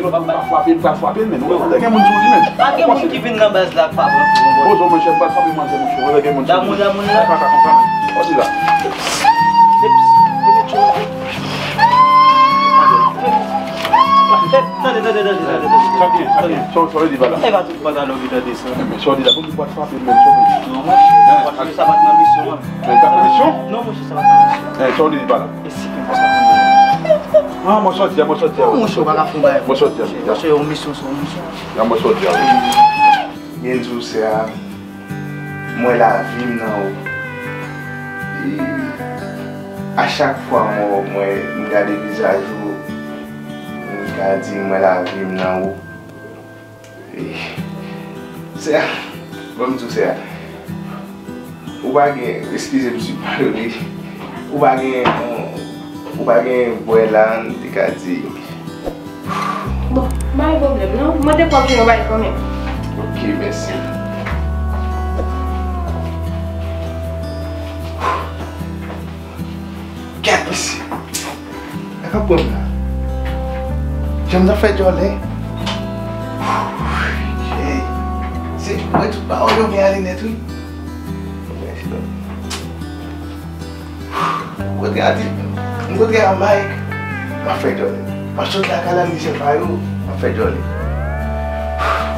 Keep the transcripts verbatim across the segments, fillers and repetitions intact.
Lòt moun pa frape, m pral frape l, men. Ou wè, gen moun sou li, men. Pa gen moun ki vin nan baz la k pa pran pou yon bòs. Poze w, monchè, m pral frape manzè, monchè. Ou wè, gen moun sou li. Damoun, damoun la. Pa ka konsa, men. Ou di la. Tande, tande, tande, tande, tande. Sa byen, sa byen. Sa w, sa w di pa la. E pa tout pantalon ki tande sa. Men, sa w di la, pou ki pral frape l, men, sa w di. Non, monchè, sa pa t nan misyon an. Men, sa pa misyon? Non, monchè, sa pa t nan misyon. Eh, sa w di pa la. E si konsa. Ah, mwen sòti, mwen sòti. Monchè, ou pa ka fè yon bagay. Mwen sòti. Monchè, yon misyon, se yon misyon. Ya, mwen sòti. Byen di w, sè a, mwen lavi m nan ou. E a chak fwa mwen, mwen, m gade vizaj ou, m ka di mwen lavi m nan ou. Sè a, ban m di w, sè a. Ou pa gen, eskize m si m pale w, ou pa gen, ou pa gen bwè la, m te ka di. Bon, pa gen pwoblèm, non. Mwen te kwè w te yon bagay kanmenm. Ok, mèsi. Gad mesye. Sa k ap pran m la? Jan m t ap fè djòlè. Hey. Se, mwen tout pawòl yo gen ale nèt, wi. Mèsi, non. M kontre a di, m kontre a Mike. M ap fè djòlè. M ap sot lakay la, misye pa yo. M ap fè djòlè.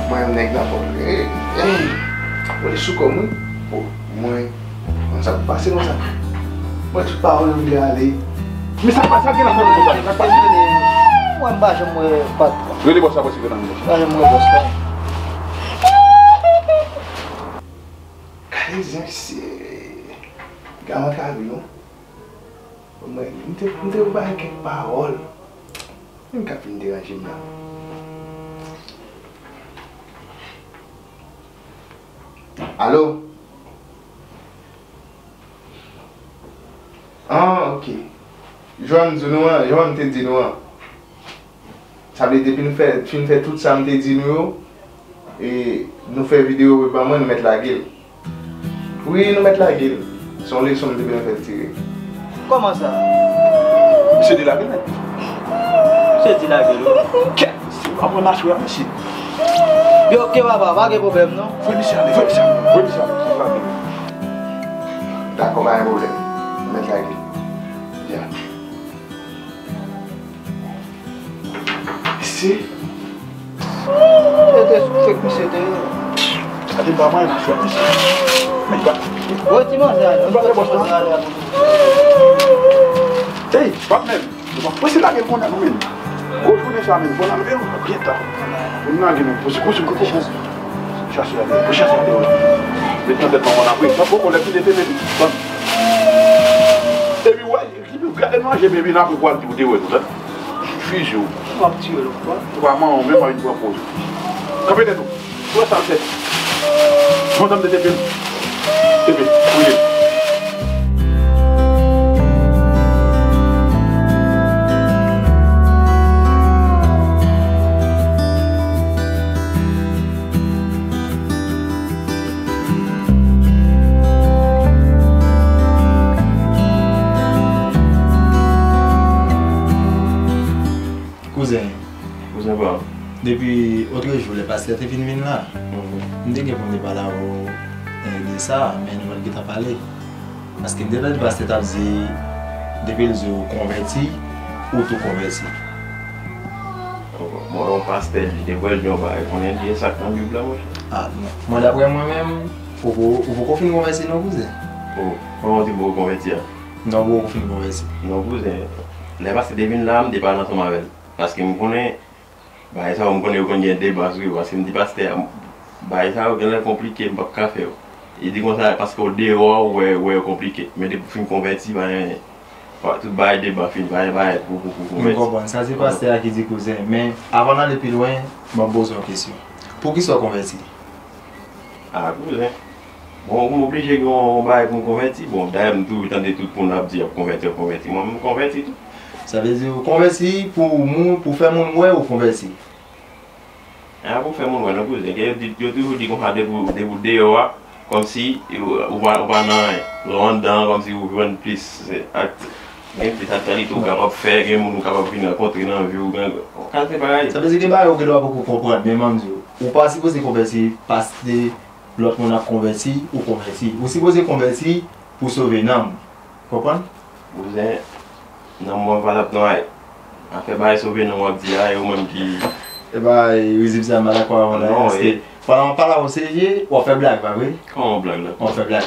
Mwen, yon nèg nan pòt. Hey, hey. Mwen li sou kò m, wi. Oh, mwen. Konn sa k pase konsa. Mwen tout pawòl yo vle ale. Men sa k pase, sa k gen nan fè konsa, sa k pase? Mwen m pa janm wè patwon. Rele bòs la, bòs la nan men. Pa janm wè bòs la. Gade zen misye. Gaman ka ri non. Mwen, m te, m te bay kèk pawòl. Men m ka fin deranje m la. Alo? Ah, ok. Jan m di nou an, jan m te di nou an. Sa vle depi n fè, fin fè tout sa m te di nou yo, e nou fè videyo pou ban mwen, nou mèt lage l. Wi, nou mèt lage l. Se yon leson m te bezwen fè l tire. Kòman sa? Misye delage l nèt. Misye delage l, wi. Kèt! Misye pa pran mache a, mesye. Yo, ok, papa, pa gen pwoblèm, non. Voye misye ale, voye misye ale, voye misye ale, misye delage l. Dakò, pa gen pwoblèm. Nou mèt lage l. Ya. Mesye. Se te sou fake misye te ye. Sa te pa mwen nan fè misye. Men pa. Woy, ti manzè a, non. Woy, ti manzè a. Ey, patnè m. Nou pa prese lage l kounye a, non, men. Gwo jounen sa, men. Bon, nan leve nou byen ta. Pou nou lage nou. Pou se, pou se, pou se. Chache la, pou chache la. Met nan tèt mwen, bon, apre. Sa poko lè ki te tene. Bon. Epi, wè. Epi w gade nan je baby nan pou w al di w te wè nou, tande? Fizi w. M ap tiye lòt fwa. Ou pa manman w menm, pa vin pran poz ou. Kanpe tèt ou. Ou wè sa l fè? Kontan m te tepe l. Tepe, kouri. Kouzen. Kouzen pa m. Depi otrejou, lè pastè te fin vin la, m te gen pou m te pale avè w, eh, de sa, men nou pa t gentan pale. Paske m te tande pastè t ap di, depi l di w konvèti, ou tou konvèti. Bon, yon pastè, li te pral di yon bagay, konnen li e sa k nan Bib la, monchè. Ah, non. Mwen, daprè mwen menm, ou poko, ou poko fin konvèti non, kouzen. Oh, kòman w di m poko konvèti a? Non, ou poko fin konvèti. Non, kouzen. Lè pastè te vin la, m te pale ansanm avè l. Paske m konnen, bagay sa yo, m konnen yo konn gen deba sou yo. Paske m di pastè a, bagay sa yo genlè konplike, m p ap ka fè yo. Li di konsa, paske w deyò a, ou wè, ou wè yo konplike. Men depi w fin konvèti, pa gen, pa, tout bagay deba fini, pa gen bagay pou, pou, pou konvèti. M konprann. Sa se pastè a ki di, kouzen. Men, avan n ale pi lwen, m ap poze w yon kesyon. Poukisa w konvèti? Ah, kouzen. Bon, m oblije gen yon bagay pou m konvèti. Bon, dayè, m toujou tande tout moun ap di y ap konvèti, y ap konvèti. Mwen, m konvèti tou. Sa vle di, ou konvèti pou moun, pou fè moun wè ou konvèti? Ah, pou fè moun wè, non, kouzen. Ke yo di, yo toujou di konsa, depi w, depi w deyò a, kòmsi ou, ou pa, ou pa nan anyen. Lè w anndan an, kòmsi ou jwenn plis, eh, ak, Gen plis aktyalite ou kapab fè, gen moun ou kapab vin rankontre nan vi w, gen yon kalite bagay. Sa vle di gen bagay ou gen dwa poko konprann, men m ap di w, ou pa sipoze konvèti paske lòt moun ap konvèti, ou konvèti. Ou sipoze konvèti pou sove nanm. Konprann? Bouzen, nanm mwen valab non ay. Afè bagay sove nanm w ap di a, e ou menm ki. E bagay rizib sa m pa dakò avè w la, non, paske e pandan w ap pale a w serye, w ap fè blag, pa vre? Kòman blag la? W ap fè blag.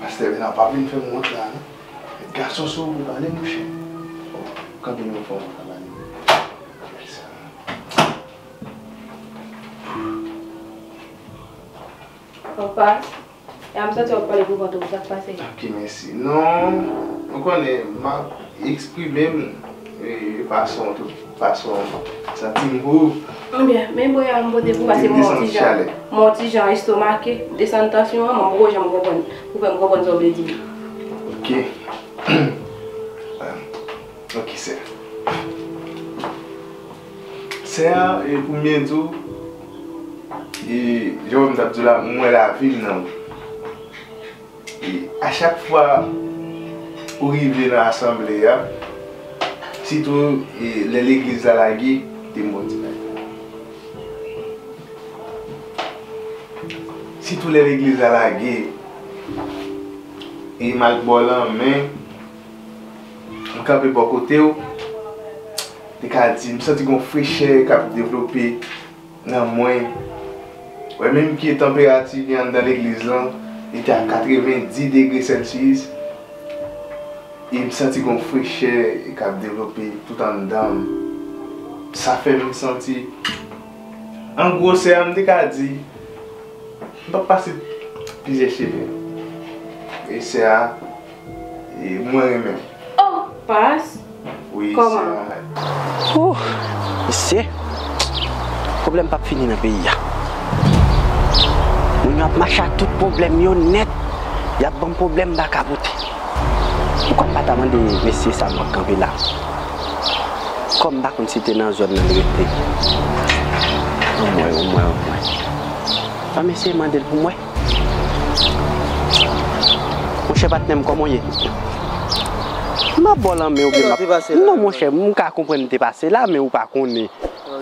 Pastè Bena pa vin fè m wont la, non. Gason sou ou pale, monchè. Kanpe yon fò, mwen ka pale. Papa, e a m santi w ap pale pou vant ou, sa k pase? Ok, mèsi. Non, ou konnen, m ap eksprime m, e, fason, tout fason, santi m pou. Ebyen, men bwè a m pote pou w, paske m yon ti jan, m yon ti jan estomake, desann tansyon an, mwen poko janm konprann, pou fè m konprann sa w vle di. Ok. Ok, sè. Sè a, e, pou m byen di w, e, jan m t ap di w la, m wè lavi m nan ou. E, a chak fwa ou rive nan asanble a, sitou, e, lè legliz la lage, te m bon ti bagay. Sitou lè legliz la lage, e m al ba w lanmen, m kanpe bò kote w, te ka di, m santi gon frechè k ap devlope nan mwen. Wè, menm ke tanperati ki anndan legliz lan, li te a katrevenndis degre Celsius, e m santi gon frechè k ap devlope tout anndan m. Sa fè m santi, an gwo, sè a, m te ka di, m p ap pase plizyè chemen. E sè a, e mwen renmen. Oh, pas. Wi, kòman? Sè a. Ooh, mesye, pwoblèm p ap fini nan peyi a. Moun yo ap mache ak tout pwoblèm yo nèt. Y ap ban m pwoblèm m pa ka pote. Poukwa m pa ta mande mesye sa m wè k kanpe la? Kòm m pa konn si te nan zòn nan li rete. Anmwey, anmwey, anmwey. Ban m eseye mande l pou m wè. Monchè patnè m, kòman w ye? M ap ba w lanmen oubyen m ap. Non, monchè, m ka konprann m te pase la, men ou pa konnen.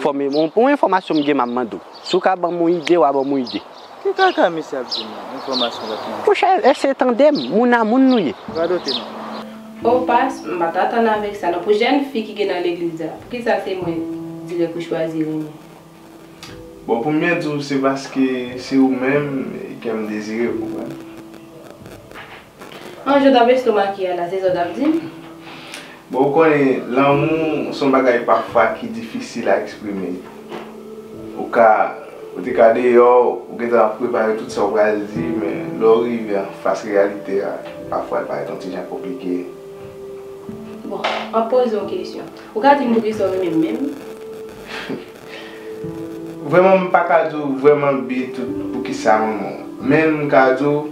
Fò m, yon, yon enfòmasyon m gen, m ap mande w. Si w ka ban m yon ide, w a ban m yon ide. Ki kaka misye ap di m la? Enfòmasyon l ap mande. Monchè, eseye tande m, moun a moun nou ye. Radote non. O pas, m pa t atann avèk sa non. Pou jèn fi ki gen nan legliz la, poukisa se mwen dirèk ou chwazi renmen? Bon, pou m byen di w, se paske se ou menm kè m dezire, w konprann? An, jan w t ap estomake a la, se sa w t ap di m? Bon, ou konnen, lanmou se yon bagay pafwa ki difisil a eksprime. Ou ka, ou te ka deyò, ou gentan ap prepare tout sa w pral di, men lè w rive anfas reyalite a, pafwa l parèt yon ti jan konplike. Bon, m ap poze w kesyon. Ou ka di m poukisa w renmen m menm? Vrèman, m pa ka di w vrèman bi tout poukisa m renmen w. Men m ka di w,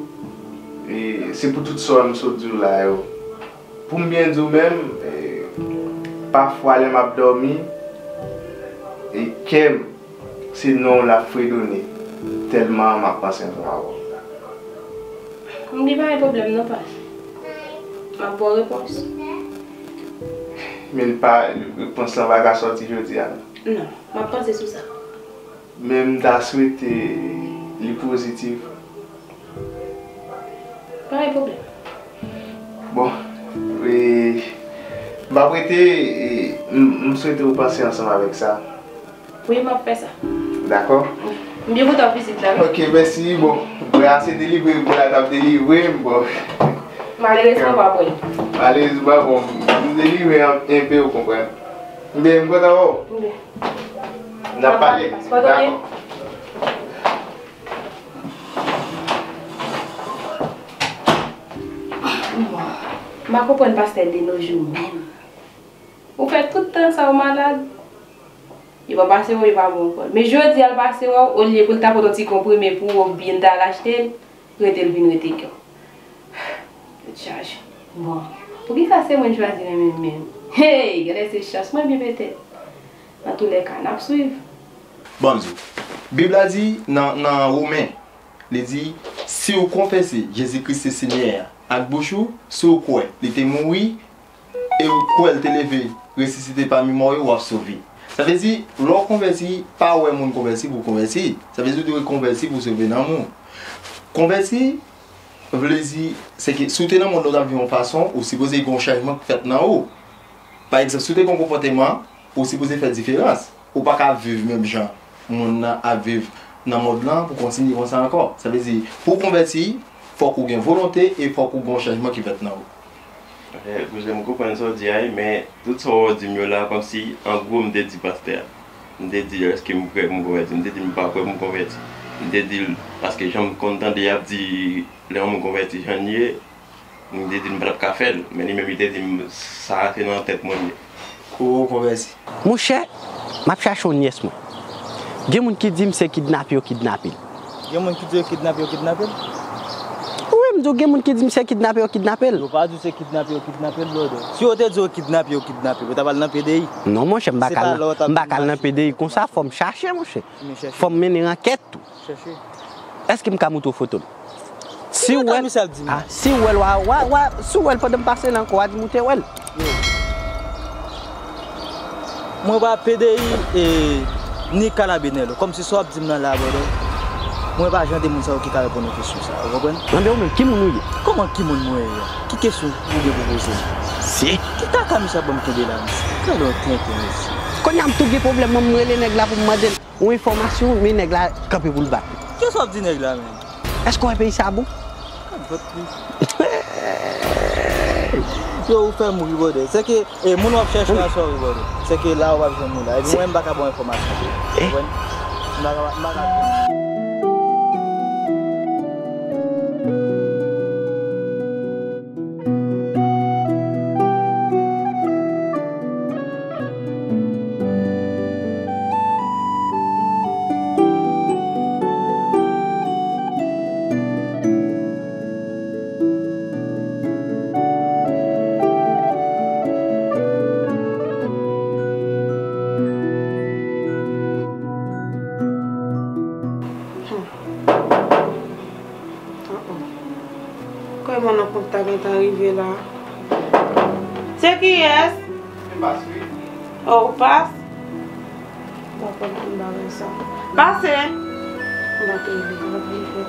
e, se pou tout sa m sot di w la yo. Pou m byen di w menm, e, pafwa lè m ap dòmi, e, kè m, se non w l ap fredone, tèlman m ap panse ansanm avè w. M gen pa gen pwoblèm non, pas. M ap ba w repons. Men l pa, repons lan pa ka sòti jodi a non. Non, m ap panse sou sa. Men m ta swete li pozitif. Pa gen pwoblèm. Bon, e, m p ap rete, e, m, m swete w panse ansanm avèk sa. Wi, m ap fè sa. Dakò. M byen kontan w vizit la, wi. Ok, mèsi. Bon, bwè a se delivre, bwè a t ap delivre m, bon. Malerezman, w pa bwè l. Malerezman, bon, m delivre an, enpe, ou konprann. M byen, m kontan wè w. M byen. N ap pale. Dakò. M pa konprann pastè de nos jours menm. Ou fè tout tan sa w malad. Yo pa pase wè w, yo pa ba w ankò. Men jodi a l pase wè w, olye pou l ta pot yon ti konprime pou ou oubyen l ta al achte l, rete l vin rete kè w. Tèt chaje. Bon, poukisa se mwen l chwazi renmen menm? Hey, genlè se chans mwen byen petèt. Antoulèka, n ap swiv. Ban m di w. Bib la di nan, nan Women, li di, Si w konfese Jezi Kris se Senyè a ak bouch ou, si w kwè li te mouri, e w kwè l te leve, resisite pami mò yo, w ap sove. Sa vle di, lè w konvèti, pa wè moun konvèti pou w konvèti. Sa vle di, w dwe konvèti pou w sove nanm ou. Konvèti vle di, se ke si w te nan mond lan, w t ap viv yon fason, ou sipoze gen yon chanjman ki fèt nan ou. Pa egzanp, si w te gen yon konpòteman, ou sipoze fè diferans. Ou pa ka viv menm jan moun nan ap viv nan mond lan pou kontinye konsa ankò. Sa vle di, pou w konvèti, fòk ou gen volonte e fòk ou gen yon chanjman ki fèt nan ou. Eh, kouzen, m konprann sa w di a, men tout sa w di m yo la, kòmsi, an gwo, m te di pastè a. M te di l, èske m kwè pou m konvèti? M te di l, m pa kwè pou m konvèti. M te di l, paske jan m konn tande y ap di, lè yon moun konvèti, jan l ye, m te di l, m pa t ap ka fè l. Men li menm, li te di m, sa a se nan tèt mwen l ye. Ou konvèti. Monchè, m ap chache yon nyès mwen. Gen moun ki di m se kidnape yo kidnape l. Gen moun ki di yo kidnape, yo kidnape l? Wi, m di w gen moun ki di m se kidnape yo kidnape l. Yo pa di w se kidnape yo kidnape l, brother. Si yo te di yo kidnape yo kidnape l, ou ta pral nan P D I? Non, monchè, m pa ka al nan P D I konsa, fò m chache, monchè. Fò m mennen ankèt tou. Chèche. Èske m ka montre w foto l? Si w wè l, si w wè l, w a, w a, w a, si w wè l pandan m pase la ankò, w a di m ou te wè l. Yo. Mwen pa P D I e ni Kalabinèlo. Kòmsi sa w ap di m nan la, brother. Mwen pa jan de moun sa yo ki ka reponn yon kesyon sa, ou konprann? Anben ou menm, ki moun ou ye? Kòman ki moun mwen ye a? Ki kesyon ou gen pou poze m? Si. Ki kaka misye ap ban m kenbe la, mesye? Gade yon tenten, mesye. Kounye a m tou gen pwoblèm, mwen m rele nèg la pou m mande l yon enfòmasyon, men nèg la kanpe pou l bat mwen. Kisa w ap di nèg la menm? Èske w wè peyi sa bon? Kalòt li. Yo, ou fè m ri, brother. Se ke, e, moun w ap chèche a, sa w ri, brother. Se ke la, w ap jwenn li la. Epi mwen, m pa ka ba w enfòmasyon. Ou konprann? M pa ka, m pa ka. Kòman nan kont ta gentan rive la? Se kiyès? Se Pas wi. Oh, Pas? Bon, konprann bagay sa. Pase! Mwen pa te rive, mwen pa te rive.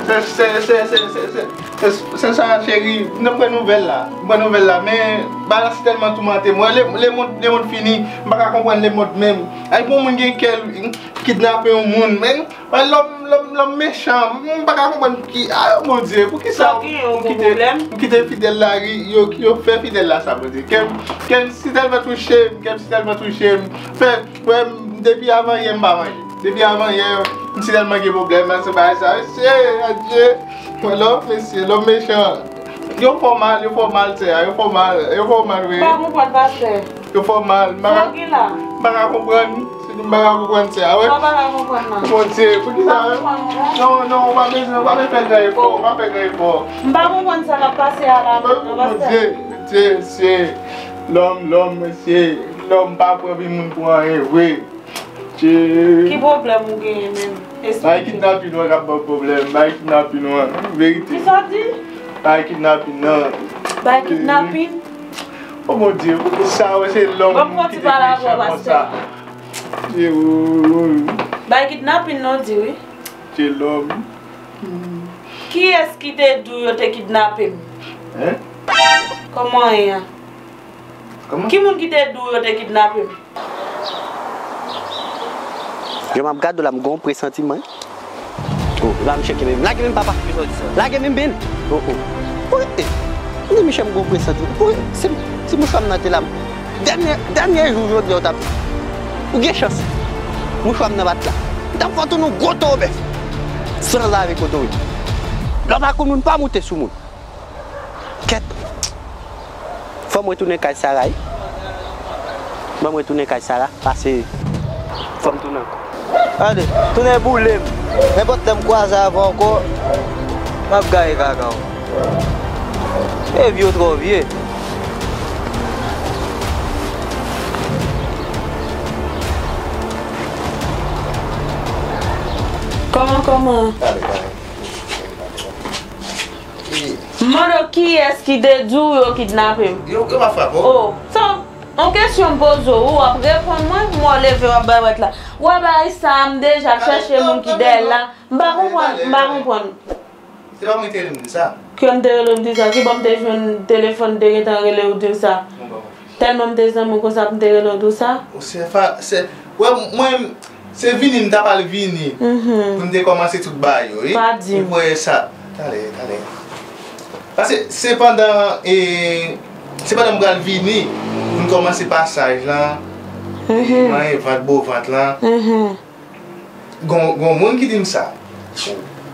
Se, se, se, se, se, se, se, se sa, cheri. M te pran nouvèl la. M pran nouvèl la. Men, bagay la si tèlman toumante m. Mwen, le, le mond, le mond fini. M pa ka konprann le mond menm. Ay, bon, moun gen kè l, kidnape yon moun, men, wè, lòm, lòm, lòm mechan, m pa ka konprann ki, a, Bondye, poukisa m kite, m kite Fidèl la, yo, yo fè Fidèl la sa, Bondye. Kè m, kè m si tèlman touche m, kè m si tèlman touche m. Fè, wè, m, depi avanyè m pa manje. Depi avanyè, m si tèlman gen pwoblèm, se bagay sa, mesye, adye. Wè, lòm, mesye, lòm mechan. Yo fè w mal, yo fè w mal, sè a, yo fè w mal, yo fè w mal, wi. M pa konprann, pastè. Yo fè w mal, m pa ka, m pa ka konprann, m pa ka konprann, sè a, wi. Sa w pa ka konprann nan? Bondye, poukisa? M pa konprann, non. Non, non, ou pa bezwen, ou pa bezwen fè gran efò, ou pa fè gran efò. M pa konprann sa k ap pase a la menm, non, pastè. Bondye, Bondye, se lòm, lòm, mesye, lòm pa pran vi moun pou anyen vre. Ki pwoblèm ou genyen menm? Bay kidnapin wan k ap ban pwoblèm. Bay kidnapin wan. Verite. Kisa w di? Bay kidnapin nan. Bay kidnapin? O Bondye, poukisa wè se lòm ki te mechan konsa? Bondye, o. Bay kidnapin nan, w di wi. Se lòm. Kiyès ki te di w yo te kidnape m? Hein? Kòman ye a? Kòman? Ki moun ki te di w yo te kidnape m? Jan m ap gade w la, m gen yon presantiman. Oh, la, misye kenbe m. Lage men m, papa. Lage men m, Ben. Oh, oh. Poukisa, eh, m di misye m gen yon presantiman. Poukisa, si, si mouchwa m nan te la, dènye, dènye jou jodi a, ou t ap, ou gen chans. Mouchwa m nan pa t la. M t ap fè w tounen yon gwo towo bèf. San lave kote w ye. Lè w pa konn moun, pa moute sou moun. Kèt. Fò m retounen kay Sara, wi. Ban m retounen kay Sara, pase fò m tounen ankò. Gade, tounen boule m. Nenpòt lè m kwaze avè w ankò, m ap gaye kaka w. E vye w twò vye. Kòman, kòman? Pale, pale. M mande w kiyès ki te di w yo kidnape m? Yo, yo pa frape w? Oh, sa, yon kesyon m poze w, ou ap reponn mwen, m wè w leve w ap bay wèt la. Ou wè bagay sa a, m deja ap chèche moun ki dèyè l la. M pa konprann, m pa konprann. Se pa mwen ki te rele w m di sa. Kiyès m te rele w m di sa? Kibò m te jwenn telefòn m te gentan rele w di w sa? Tèlman m te zanmi w konsa pou m te rele w di w sa? Ou se fa, se, wè, mwen, se vini, m ta pral vini. Pou m te kòmanse tout bagay yo, wi. Pa di m. Ou wè sa, talè, talè. Paske se pandan, e, se pandan m pral vini, pou m kòmanse pasaj lan, manyen vant, bo vant lan. Gon, gon moun ki di m sa.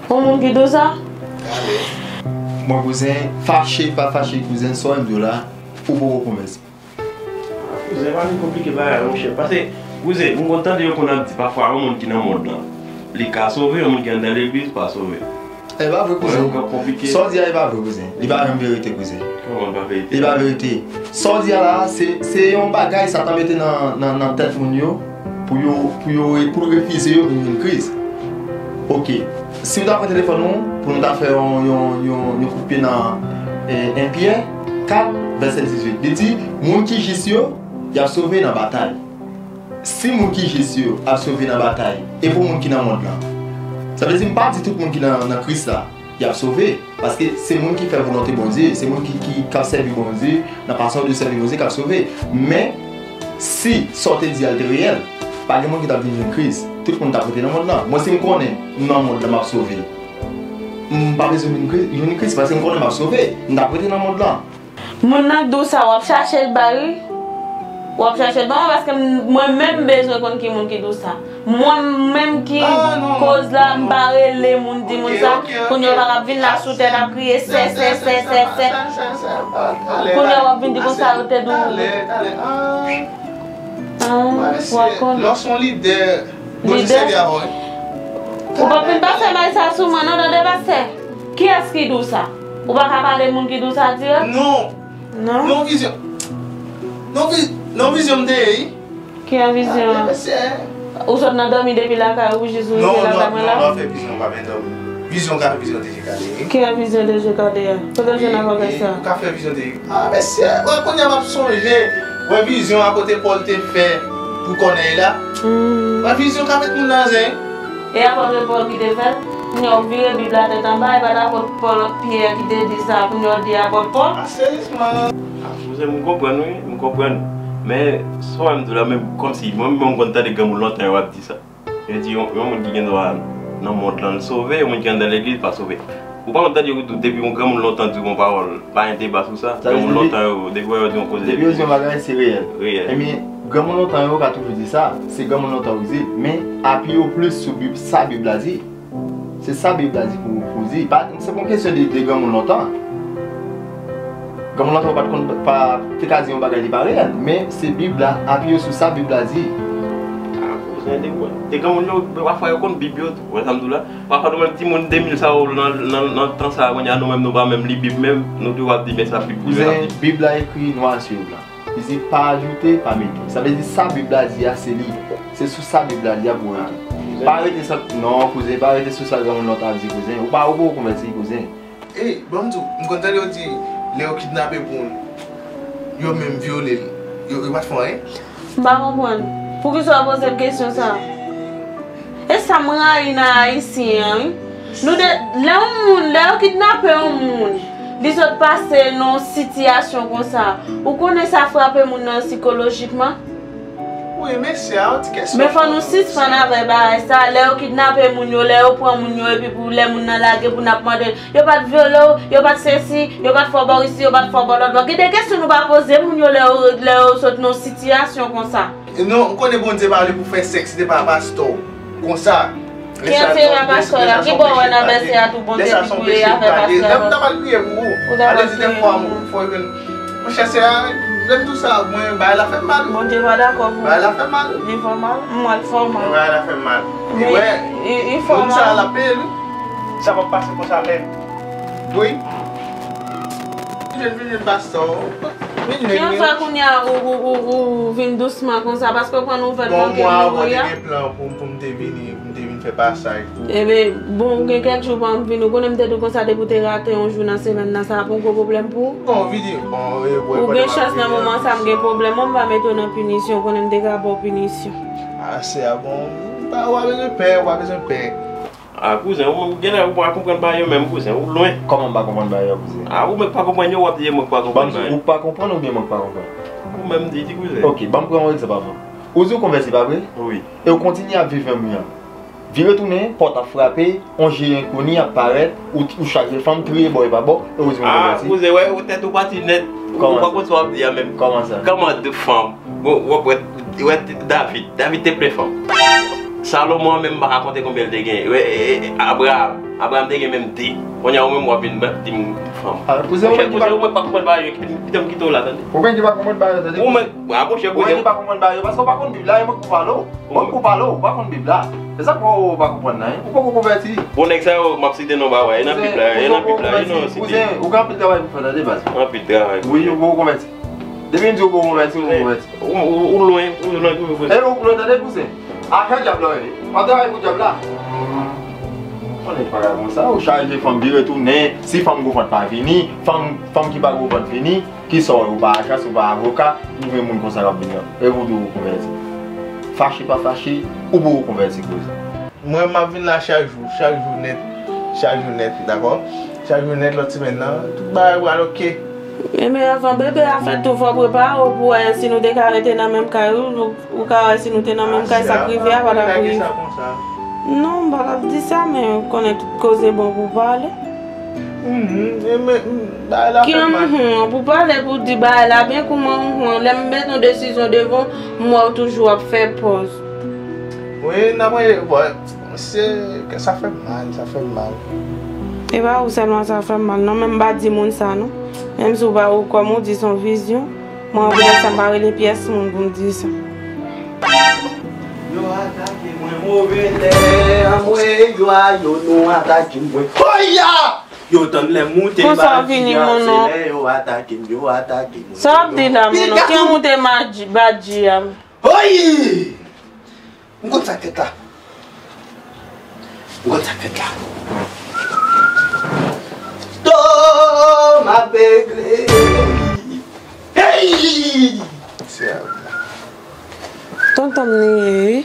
Yon moun ki di w sa? Bon, kouzen, fache, pa fache, kouzen, sa w di w la, ou poko konvènse. Kouzen, pa vin konplike bagay, monchè. Paske, kouzen, m konn tande yo konn ap di pafwa yon moun ki nan mond lan, li ka sove, yon moun ki anndan legliz pa sove. E pa vre, kouzen. Sa w di a, e pa vre, kouzen. Li pa janm verite, kouzen. Kòman pa verite? Li pa verite. Sa w di a la, se, se yon bagay Satan mete nan, nan, nan tèt moun yo, pou yo, pou yo, pou l refize yo vin jwenn Kris. Oke. Si w ta pran telefòn ou, pou nou ta fè yon, yon, yon, yon kout pye nan, e, en Pyè kat, vèsè dizuit. Li di, moun ki jis yo, y ap sove nan batay. Si moun ki jis yo ap sove nan batay, e pou moun ki nan mond lan? Sa vle di, m pa di tout moun ki nan, nan Kris la, y ap sove. Paske se moun ki fè volonte Bondye, se moun ki, ki, k ap sèvi Bondye, nan fason de sèvi Bondye, k ap sove. Men, si sa w te di a l te reyèl, pa gen moun ki t ap vin jwenn Kris. Tout moun t ap rete nan mond lan. Mwen, si m konnen m nan mond lan, m ap sove, m pa bezwen vin Kris, jwenn Kris, paske m konnen m ap sove. M t ap rete nan mond lan. Moun nan k di w sa, w ap chache l bay, wi. W ap chache l ban mwen, paske m, mwen menm m bezwen konn ki moun ki di w sa. Mwen menm ki koz la, m pa rele moun di moun sa. Kounye a w pa t ap vin la sou tèt ap kriye, sè, sè, sè, sè, sè. Kounye a w ap vin di konsa yo te di w. Ah, w ap konnen. Lè w se yon lidè, Bondye sèvi avè w, wi. Ou p ap vin pase bay sa sou mwen, non, tande, pastè. Kiyès ki di w sa? Ou pa ka pale moun ki di w sa dirèk? Non. Non? Non vizyon. Non vi-, non vizyon m te ye, wi. Ki an vizyon an? Ou sot nan dòmi depi lakay ou jis ou rive lakay mwen la? Non, non, non, fè vizyon pa byen dòmi. Vizyon ka fè vizyon te je kale, wi. Ki an vizyon te je kale a? Kote w jwenn avè sa? Ou ka fè vizyon te je. Ah, mesye, wè kounye a m ap sonje. Wè vizyon a kote Pòl te fè pou Kònèy la. Wè vizyon ka met moun nan zen. E apòt Pòl ki te fè l? Kounye a w vire Bib la tèt anba, e pa t apòt Pòl, Pyè ki te di sa, kounye a w di apòt Pòl? Ah, seryezman. Ah, kouzen, m konprann wi, m konprann. Men, sa w wè m di w la, men kòmsi, mwen menm m konn tande granmoun lontan yo ap di sa. Yo di yon, yon moun ki gen dwa nan mond lan, l sove, yon moun ki anndan legliz, pa sove. Ou pa konn tande yo di w, depi yon granmoun lontan di w yon pawòl, pa gen deba sou sa. Granmoun lontan yo, depi w wè yo di yon koze, depi yo di yon bagay, se reyèl. Reyèl. Ebyen, granmoun lontan yo ka toujou di sa, se granmoun lontan yo ki di l, men apiye w plis sou Bib, sa Bib la di. Se sa Bib la di pou, pou w di. Pa, se pa yon kesyon de, de granmoun lontan. Granmoun lontan yo pa t konn, pa te ka di yon bagay li pa reyèl, men se Bib la, apiye w sou sa Bib la di. Ah, kouzen, de, de granmoun yo, pafwa yo konn Bib yo tou. Wè sa m di w la? Pafwa nou menm timoun de mil sa yo nan, nan, nan tan sa a, kounye a nou menm nou pa menm li Bib menm, nou tou ap di men sa Bib di, men sa Bib di. Kouzen, Bib la ekri nwa sou blan. Li di pa ajoute, pa mete. Sa vle di sa Bib la di a, se li. Se sou sa Bib la di a pou w rete. Pa rete sa, non, kouzen, pa rete sou sa granmoun lontan ap di, kouzen. Ou pa, ou poko konvèti, kouzen. Ey, ban m di w, m konn tande yo di, lè yo kidnape moun, yo menm vyole l, yo, yo pa t fè anyen? M pa konprann. Poukisa w poze m kesyon sa a? E sa m rayi nan Ayisyen an, wi. Nou de, lè yon moun, lè yo kidnape yon moun, li sot pase nan yon sitiyasyon konsa, ou konnen sa frape moun nan sikolojikman? Wi, mesye, a yon ti kesyon. Men fò nou sispann avè bagay sa, lè yo kidnape moun yo, lè yo pran moun yo, epi pou lè moun nan lage pou n ap mande, yo pa t vyole w, yo pa t sesi, yo pa t fè w bò isi, yo pa t fè w bò lòt bò. Gen de kesyon nou pa poze moun yo lè yo, lè yo sot nan yon sitiyasyon konsa. Non, ou konnen Bondye pa vle pou fè sèks, se te pa pastè w. Konsa. Ki enterè pastè la? Ki bò w wè nan vèsè a tou Bondye di pou ye afè pastè a? Lè m ta pral priye pou ou. Ou ta pral priye pou mwen. Monchè, sè a, lè m di w sa, mwen, bagay la fè m mal. Bondye pa dakò pou ou. Bagay la fè m mal. Li fè w mal? M wè l fè w mal. Bagay la fè m mal. Li fè w mal. Moun sa a, l ap peye l, wi. Sa p ap pase konsa menm. Wi. Vin jwenn, vin jwenn pastè w. Vin jwenn li. Kijan fè kounye a ou, ou, ou, ou vin dousman konsa? Paske w pran nouvèl nan ke nou voye a? Bon, mwen, mwen te gen plan pou, pou m te vini, pou m te vin Fè pasaj pou. Ebyen, bon, ou gen kèk jou pa m vini. Ou konnen m te di w konsa depi w te rate yon jou nan semèn nan, sa ap yon gwo pwoblèm pou ou. Non, vini. Bon, e, bon, ou gen chans nan moman sa m gen pwoblèm, mwen m pa mete w nan pinisyon. Ou konnen m te ka ba w pinisyon. A, sè a, bon, ou pa, ou pa bezwen pè, ou pa bezwen pè. A, kouzen, ou, ou genlè ou pa konprann bagay yo menm, kouzen, ou lwen. Kòman m pa konprann bagay yo, kouzen? A, ou menm k pa konprann yo, w ap di e mwen k pa konprann bagay yo. Ou pa konprann oubyen mwen k pa konprann? Ou menm di, di kouzen. Ok, ban m pran yon egzanp avan. Ou di w konvèti, pa vre? Wi. E ou kontinye ap viv menm jan. Vire tounen, pòt ap frape, yon je enkoni ap parèt, ou, ou chaje fanm, triye bò e pa bò, e ou di m konvèti. A, kouzen, wè, ou tèt ou pati nèt. Ou pa konn sa w ap di a menm. Kòman sa? Kòman de fanm? Bon, w ap wè, wè David. David te plen fanm. Salomon menm m pa ka konte konbyen l te gen. Wè, e, e, Abraham. Abraham te gen menm de. Kounye a ou menm w ap vin di m fanm. A, kouzen, ou menm ki pa konprann bagay yo, kite m, kite m kite w la, tande. Ou menm ki pa konprann bagay yo, tande. Ou menm, a, monchè, kouzen. Ou menm ki pa konprann bagay yo, paske w pa konn Bib la, e mwen k pou pale w. Mwen k pou pale w, ou pa konn Bib la. Se sa k fè w pa konprann nan, wi. Ou poko konvèti. Bon, nèg sa yo, m ap site non ba wè, e nan Bib la, e nan Bib la, e nan site. Kouzen, ou gen anpil travay pou fè, tande, baz. Anpil travay. Wi, ou poko konvèti. Depi m di w poko konvèti, ou poko konvèti. Ou, ou, ou lwen, ou lwen, ou lwen. E ou lwen, tande, kouzen. Afè dyab la, wi. W ap travay pou dyab la. Konnen bagay konsa, ou chaje fanm vire tounen, si fanm gwo vant pa vini, fanm, fanm ki pa gwo vant vini. Kisa w, ou pa ajans, ou pa avoka, ou gen moun konsa k ap vini. E ou di ou konvèti. Fache pa fache, ou poko konvèti, kouzen. Mwen, m ap vin la chak jou, chak jou nèt, chak jou nèt, dakò? Chak jou nèt, lòt semèn nan, tout bagay pral oke. Ebyen, avan bebe a fèt tou, fò w prepare w pou wè si nou te ka rete nan menm kay, ou, ou ka wè si nou te nan menm kay, sa k rive a pa t ap rive. Non, m pa t ap di sa, men ou konnen tout koze bon pou pale. Mhm, e men, mm, bagay la fè mal. Ki an, mhm, pou pale pou di bagay la byen, kouman, mhm, lè m met yon desizyon devan w, m wè w toujou ap fè pòz. Wi, n ap rele, bon, se, sa fè mal, sa fè mal. E pa ou sèlman sa fè mal, non, men m pa di moun sa, non. Menm si w pa, ou, kòm ou di, se yon vizyon. Mwen, poutèt sa, m pa rele pyès moun pou m di sa. Yo atake mwen move lè, anmwe, yo a yo nou atake mwen. Hoya! Yo tann lè m moute badji a, se lè yo atake m, yo atake mwen. Sa w ap di la, monon? Ki an moute badji a? Hoy! M konn sa k fèt la. M konn sa k fèt la. To m ap regle. Hey! Tonton m li ye, wi.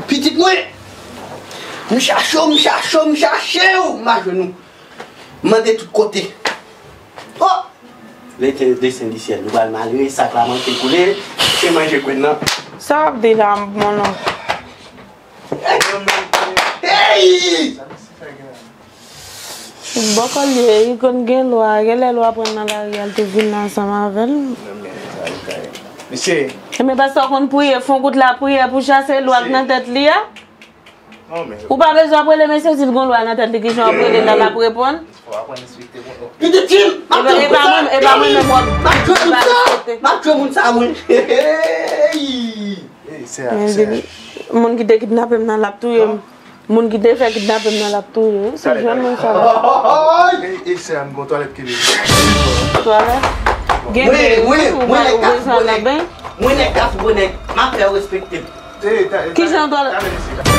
Pitit mwen! M chache w, m chache w, m chache w, m pa jwenn ou. M mande tout kote. Oh! Lè te desann di syèl, nou pral malere, sak la manke koule, se manje grenn nan. Sa w ap di la, monon? Hey! Bòkò l ye, li konn gen lwa, genlè lwa pran l nan lari a, l tou vin ansanm avè l. Mesye. Ebyen, pastè w konn priye, fè yon kout lapriyè pou chase lwa k nan tèt li a? Non, men. Ou pa bezwen ap rele mesye, si l gon lwa nan tèt li, kijan w ap rele l la, l ap reponn? Fò w aprann respekte moun. Pitit fi m, m ap jwenn moun sa. E pa mwen, e pa mwen menm w ap di pa respekte. M ap jwenn moun sa, mwen. Hey! Hey, sè a, sè a. Moun ki te kidnape m nan, l ap touye m. Moun ki te fè kidnape m nan, l ap touye m. Se jwenn moun sa. Hey, hey, sè a, m gon twalèt ki vini. Twalèt? Gen de jou ou pa bezwen nan beny. Mwen nèg Kafou Bonèg, m ap fè w respekte m. Kijan w twalèt?